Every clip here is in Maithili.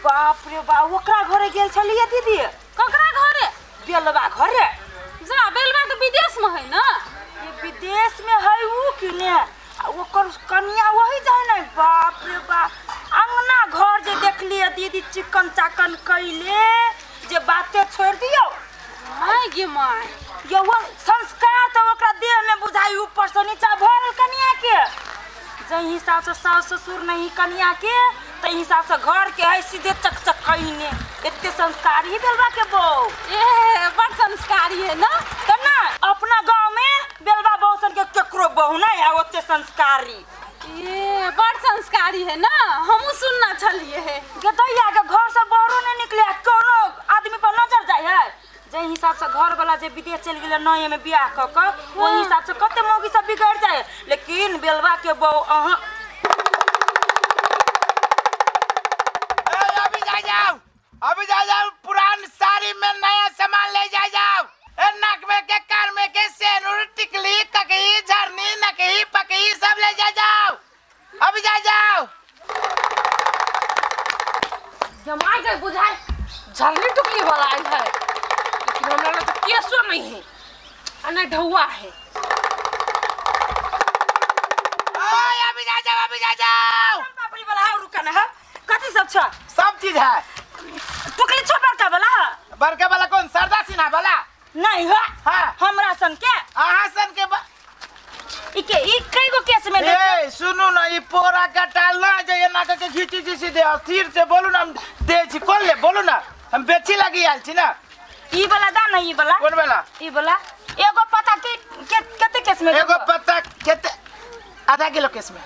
बाप रे बाप, ओकरा घरे गेल छलियै दीदी। ककरा घरे? बेलवा घरे। जा, बेलवा तऽ विदेश में है ना। ये विदेश में है ऊ कि ने, आ ओकर कनिया वही जाय ने। बाप रे बाप, अंगना घर जे देखलियै दीदी चिकन चाकन कैले जे बाते छोड़ दियौ। My गे my. ये वो संस्कार तऽ ओकरा देह में बुझाई ऊपर से नीचा भरल कनिया के। जहि हिसाब से सास ससुर नहीं कनिया के, तहि हिसाब से घर के है सीधे चकचक कहीने। एते संस्कारी बेलवा के बहू। ए बड़ संस्कारी है ना। तऽ ना अपना गांव में बेलवा बहू सन के केकरो बहू नहीं है ओते संस्कारी। ए बड़ संस्कारी है ना, हमहूँ सुनना छलिए है। गदैया के घर से बाहरो नहीं निकले, कोनो आदमी पर नजर जाय है। जै हिसाब से घर वाला जे विदेश चलि गेलै नये में बियाह कऽ कऽ, ओहि हिसाब से कते मौगी सब बिगड़ जाय, लेकिन बेलवा के बहू अहाँ। ए, अभी जा जाओ, अभी जा जाओ, पुरान साड़ी में नया सामान ले जा जाओ। ए, नाक में के कान में के सेनुर टिकली ककही झरनी नकही पकही सब ले जा जाओ, अभी जा जाओ। जमाई गए बुझाए झरनी टुकली वाला आयल है, लेकिन हमरा लग तो केसो नहीं है आ नहीं ढौआ है। ओए, अभी जा जाओ, अभी जा जाओ। पापड़ी वाला है, रुका ना है। कथी सब छ? सब चीज है। टुकली छो बड़का वाला है? बड़का वाला कौन, सरदा सिन्हा वाला? नहीं है। हाँ। हमरा सन के? अहाँ सन के ई के ई कई गो केस में दे छो? ए सुनू ना, ई पोरा का टाल ना जे एना के घीची छी सीधे स्थिर से बोलू ना, हम दे छी कोन ले बोलू ना, हम बेची लगी आयल छी ना। ई वाला दा ना, ई वाला। कोन वाला? ई वाला। एगो पत्ता के कते केस में एगो देबो? पत्ता कते? आधा किलो केस में।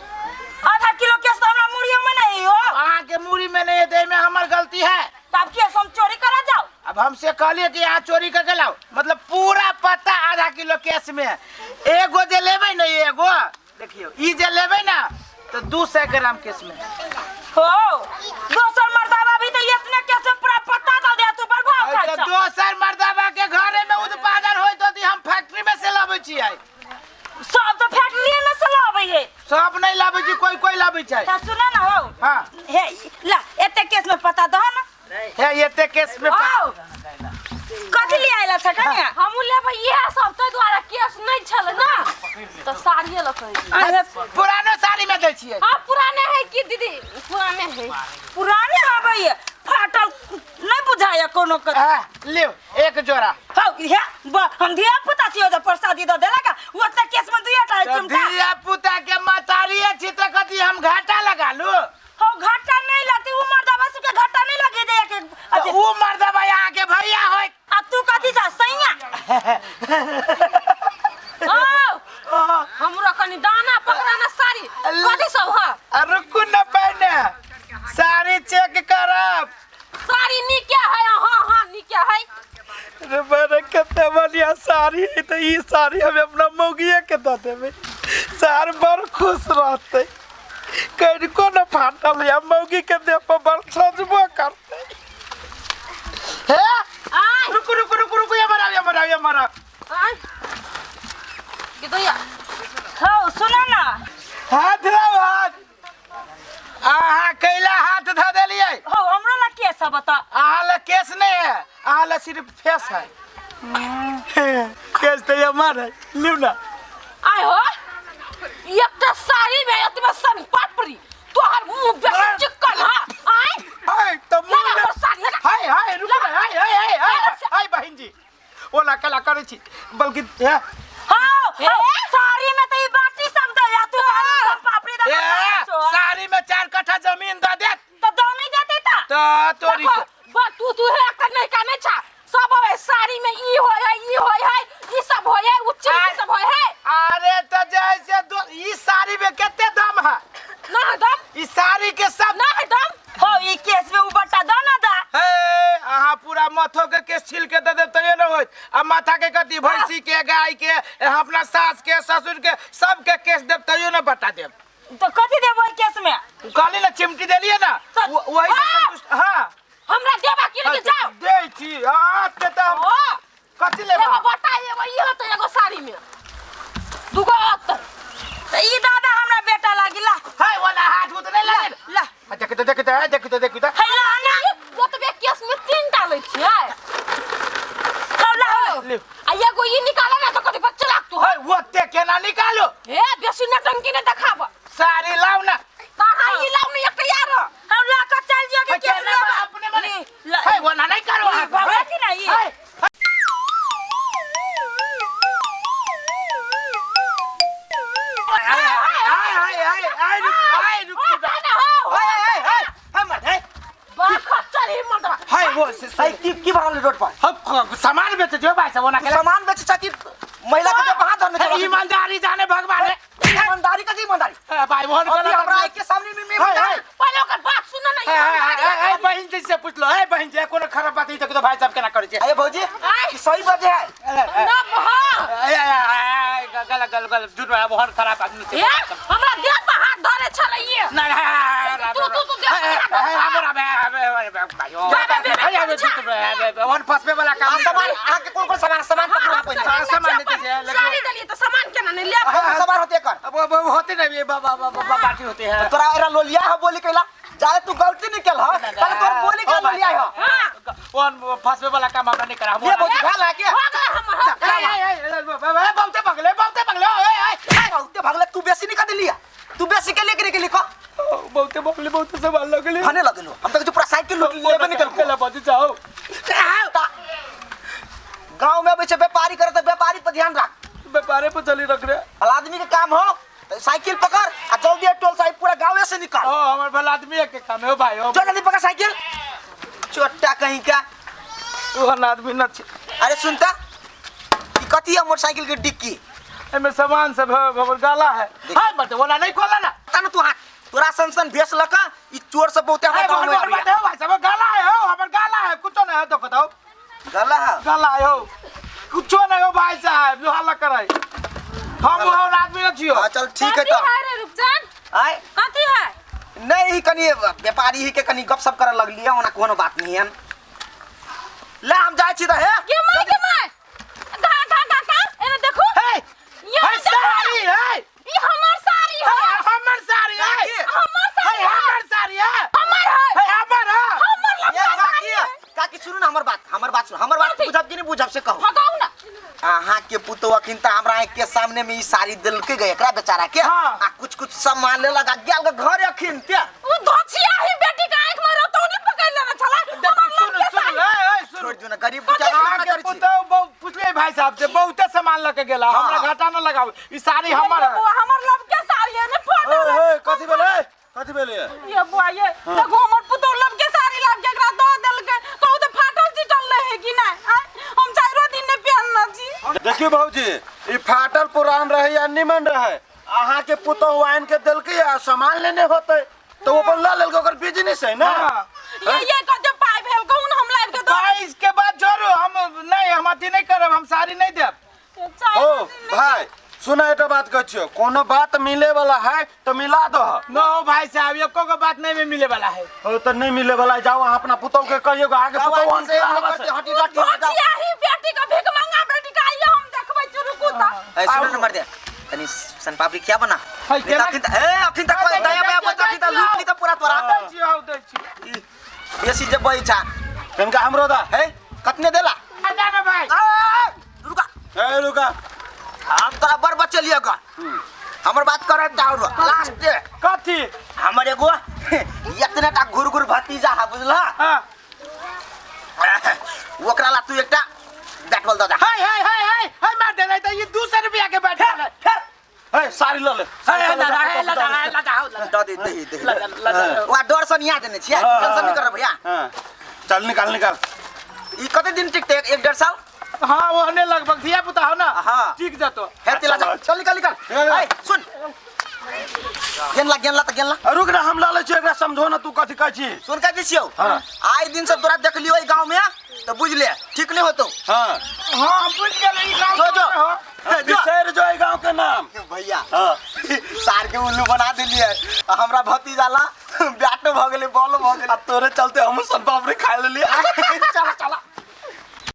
आधा किलो केस तो हमरा मुड़ियो में नहीं हो। अहाँ के मुड़ी में नहीं है, तो एमे हमर गलती है। तब केस हम चोरी करा जाओ? अब हमसे कहलिए कि यहाँ चोरी करके लाओ, मतलब पूरा पत्ता आधा किलो केस में है। एगो जे लेबै ना, एगो देखियो ई जे लेबै ना तो 200 ग्राम केस में हो। दोसर मर्दावा भी तो इतने केस में पूरा पत्ता दे दे, तू बड़ भाव खाइ अच्छा, छ। दोसर मर्दावा के घरे में उत्पादन होय तो हम फैक्ट्री में से लाबै छियै। सब तो फैक्ट्री में से लाबै है। सब नहीं लाबै छी, कोई कोई लाबै छै। त सुन ना हो। हाँ। हे ला एते केस में पता दह ना। हे एते केस में आओ। कथी ले आइला छ कन्या? हमहूँ लेबै इएह सब, ताहि दुआरे केस नहीं छल ना तो साड़िए लऽ कऽ अयलियै। अरे पुरानो साड़ी में दै छियै। हाँ पुराने है कि दीदी? पुराने है। पुराने हबै, फाटल नहीं बुझाय कोनो के। हाँ, लियो एक जोड़ा। हौ, हे, हम धिया पुता छियो जे प्रसादी दऽ देलक, ओते केस में दुइया टा तो चिमटा। धिया पुता के मतारी छी तऽ कथी हम घाटा लगा लू? हौ, घाटा नहीं लगती, उ मर्दावा सबके घाटा नहीं लगे जे एक तऽ उ मर्दावा अहाँ के भैया होय। आ तू कथी छा सैया? ओ, हमरो कनी दाना पकड़ाना साड़ी कथी सब है? आ रुकू न पहिने साड़ी चेक करब। साड़ी नीके है? हाँ हाँ नीके है। रे बड़े कते बढ़िया साड़ी है, तऽ ई साड़ी हम अपना मौगिए के दऽ देबै, सार बड़ खुश रहतै, कनिको न फाटल है, मौगी के देह पर बड़ सजबो करतै। हे आय। रुकू रुकू रुकू रुकू, ये मरा ये मरा ये मरा। आय। की दैया? हौ सुन ना। हाथ लाओ हाथ। अहाँ कैला हाथ धऽ देलियै? हौ हमरो ला केस है बता। अहाँ ला केस नहीं है, अहाँ ला सिर्फ फेस है। केस तो हमार है, लिउ ना। आय हो, एकटा साड़ी में एतबे सन पापड़ी, तोहर मुंह बेसी चिकन है। आय। हाय तो मुंह लगा में हमर साड़ी, लगा। हाय हाय रुकू ना, हाय हाय हाय हाय हाय बहिन जी, ओला कला करै छी बल्कि हे। हौ, हौ, साड़ी में तो ई बाटी सब दे, तू सब पापड़ी दे। ए, साड़ी में 4 कट्ठा जमीन दऽ देत। तो दऽ नहीं देते ता? तो तोरी देखो, बा, तू तू हे एकटा नहीं का नहीं छा। सब होय साड़ी में ई होय है, ई होय है, ई सब होय है, उ चीज सब होय है। अरे तो जैसे दो ई साड़ी में कते दाम है? ना है दाम। ई साड़ी के सब ना है दाम। हो ई केस में उ बट्टा दऽ ना दा। हे, अहाँ पूरा माथो के केस छील के दऽ देब तैयो न होइत। आ माथा के कथी भैंसी के गाय के अपना सास के ससुर के सबके केस देब तैयो न बटा देब। तो कथी देब ओहि केस में? कहली ना चिमटी देलिए ना, वही से संतुष्ट। हाँ। हमरा देबा की लेके जाओ। दै छी, हाँ, ते तऽ हम ओ, कथी लेबा? एगो बटा एगो ई होतै एगो साड़ी में दुगो होतै। तऽ ई दादा हमरा बेटा लागी ला। हाय, ओना हाथ उत नहि लागे। ला। आ, देखी तऽ, देखी तऽ, देखी तऽ, देखी तऽ। हे, ला ना। ही मर्दवा हाय वो से है की की भरल रोड पर हम सामान बेचे जो भाई साहब ओना तू सामान बेचे छ कि महिला के देह पर हाथ धरने चला ईमानदारी जाने भगवान है ईमानदारी कथी ईमानदारी भाई मोहन अभी हमरा आँख के सामने में हाय, हाय। ईमानदारी पहिले ओकर बात सुन ना ईमानदारी बहन जी से पूछ लो ए बहन जी कोनो खराब बात ई तो भाई साहब केना करै छै अरे भौजी आय। ई सही बात है ना हां ए ए गल गल गल झूठ बा मोहन खराब आदमी छै ए हमरा देह पर हाथ धरे छलै ये ना ना तू तू तू देह पर हाथ धर। राम राम वन फसबे वाला आ काम सामान अहाँ के कोन कोन सामान सामान पकड़ू अहाँ पहिले हाँ, सामान देते छै, लेकिन- साड़ी देलिए तो सामान केना नहीं ले कोन कोन सामान होते एकर अब अब होते ना ये बाबा बाबा बाटी होते हैं तोरा एरा लोलिया है बोली कैला जाए तू गलती नहीं केल ह ताले तोर बोली के लोलिया है हां वन फसबे वाला काम हमरा नहीं करा ये भौजी भेल है के हो गया हमर हो गया। बहुते भगले बहुते भगले ए ए बहुते भगले तू बेसी निकाल दिलिया तू बेसी के लेके निकली को बहुते भगले बहुते सामान लगले हने लगलो हम तक जो पूरा साइकिल लूट लेबे निकल को केला बाजू जाओ गांव में अबै छै व्यापारी करे त व्यापारी पर ध्यान राख व्यापारे पर चली रख रे भला आदमी के काम हो त साइकिल पकड़ आ जल्दी टोल साइड पूरा गांवे से निकाल ओ हमर भला आदमी के काम है भाई ओ जो जल्दी पकड़ साइकिल चोटा कहीं का ओहन आदमी न छै अरे सुनता ई कथी है मोटरसाइकिल के डिक्की एमे सामान सब है हमर गाला है हाय मत ओना नहीं खोला ना ता ना तू हाथ तोरा सन सन भेस लका ई चोर सब बहुते ए हमरा गांव में मोहन आबैया। बात है भाई साहब गाला है हो हमर गाला है कुछो नहीं है तो बताओ गला है गाला है हो कुछो नहीं हो भाई साहब जो हल्ला कराई हम ओहन आदमी न छियो हाँ चल ठीक है कथी तो है रे रुपचन आय कथी है नहीं कनी व्यापारी ही के कनी गपशप करे लगलिए ओना कोनो बात नहीं है ले हम जाइ छी त हे के माय के माय धा धा धा धा एने देखो हे ये हे साड़ी हे ई हमर साड़ी है हमर साड़ी है काकी, हमर हे साड़ी है हमर साड़ी है हमर है हे हमर है हमर ये लंबा काकी साड़ी है काकी सुनू ना हमर बात सुनू हमर बात कथी? बुझब कि नहीं बुझब से कहू भगाऊ ना अहाँ के पुतो अखिन त हमरा आँख के सामने में ई साड़ी देलके गए एकरा बेचारा के हाँ। आ कुछ कुछ सामान ले लगा गेल घर अखिन ते उ धोछिया ही बेटी के आंख में रतौनी पकड़ लेने छला देखी हमर सुन लंबा सुन साड़ी ए ए सुन छोड़ दियो ना गरीब बेचारा अहाँ के के करै छी पुतोह बहुत पुछलिए भाई साहब से बहुते सामान लके गेला हाँ, हमरा हाँ। घाटा न लगाओ ई साड़ी हमर ये है बुआ हमर लबके साड़ी है ने फोटो ए, कथी भेलै कथी भेलै ये बुआ ये देखो हमर पुतोह लबके साड़ी लाबके एकरा दऽ देलकै कहू तऽ फाटल चिटल रहे कि नहि आँय? हम चारिो दिन नहि पहनने छी देखियौ भौजी ई फाटल पुरान रहे या निमन रहे अहाँ के पुतोह आनि के देलकै आ सामान लेने होतै तऽ ओ अपन लऽ लेलकै ओकर बिजनेस है ना हाँ। ये कते पाइ भेल कहू ने हम लाबि के दऽ बाईस के बाद छोड़ू हम नहीं हम अथी नहीं करब हम साड़ी नहीं देब चारि ओ दिन नहि भाई सुना एकटा बात कहै छियौ कोनो बात मिले वाला है तऽ मिला दह न हो भाई साहब एको गो बात नहीं में मिले वाला है हो तऽ नहीं मिले वाला है, जाओ अहाँ अपना पुतोह के कहियौ अहाँके जाओ पुतोह आदमी से आन नहीं के करते, हटी हटी जाओ। धोछिया ही बेटी के भिखमंगा बेटी के आइए हम देखबै छी रुकू तऽ ए सुन नंबर दे तनी सन पापड़ी खिया बना है, नहीं त केना- अखिन त ए अखिन त कोई दया बया बोलत अखिन त लूट ली त पूरा तोरा दै छियौ हौ दै छियौ बेसी जे बई छा कनिका हमरो दा हे कतने देला ना ना भाई आ, आ, रुका ए रुका हम तोरा बड़ बचलिए ग हमर बात कर और लास्ट डे कथी हमर एगो इतने टा घुर घुर भतीजा है बुझला हाँ ओकरा ला तू एकटा बैट बॉल दऽ दे हाय हाय हाय हाय हाय मार देले त ई 200 रुपया के बैठ गेलै ए साड़ी लऽ ले हाय हाय ला ला ला ला ला दऽ दे दे दे वा डर सन यहाँ देने छियै टेंशन नहीं कर भैया हाँ चल निकाल निकाल ई कते दिन टिकते एक डेढ़ साल हां ओहने लगभग धिया पुता हो ना हाँ। ठीक जतो हे तेला जा चल निकल निकल निकल। ए सुन गेन ला गेन ला त गेन ला आ, रुक ना हम लऽ लै छियौ एकरा समझो ना तू कथी कहै छी सुन का दै छियौ हाँ। आइ दिन से तोरा देखलियौ ई गांव में तो बुझ ले ठीक नहीं होतो हाँ हां हम बुझ गेलै ई गाँव जो जो हो जो बिसरि जो एहि गाँव के नाम भैया हाँ सार के उल्लू बना देलियै आ हमरा भतीजा ला बैटो भऽ गेलै बॉलो भऽ गेलै आ तोरे चलते हमहूँ सन पापड़ी खा लेलियै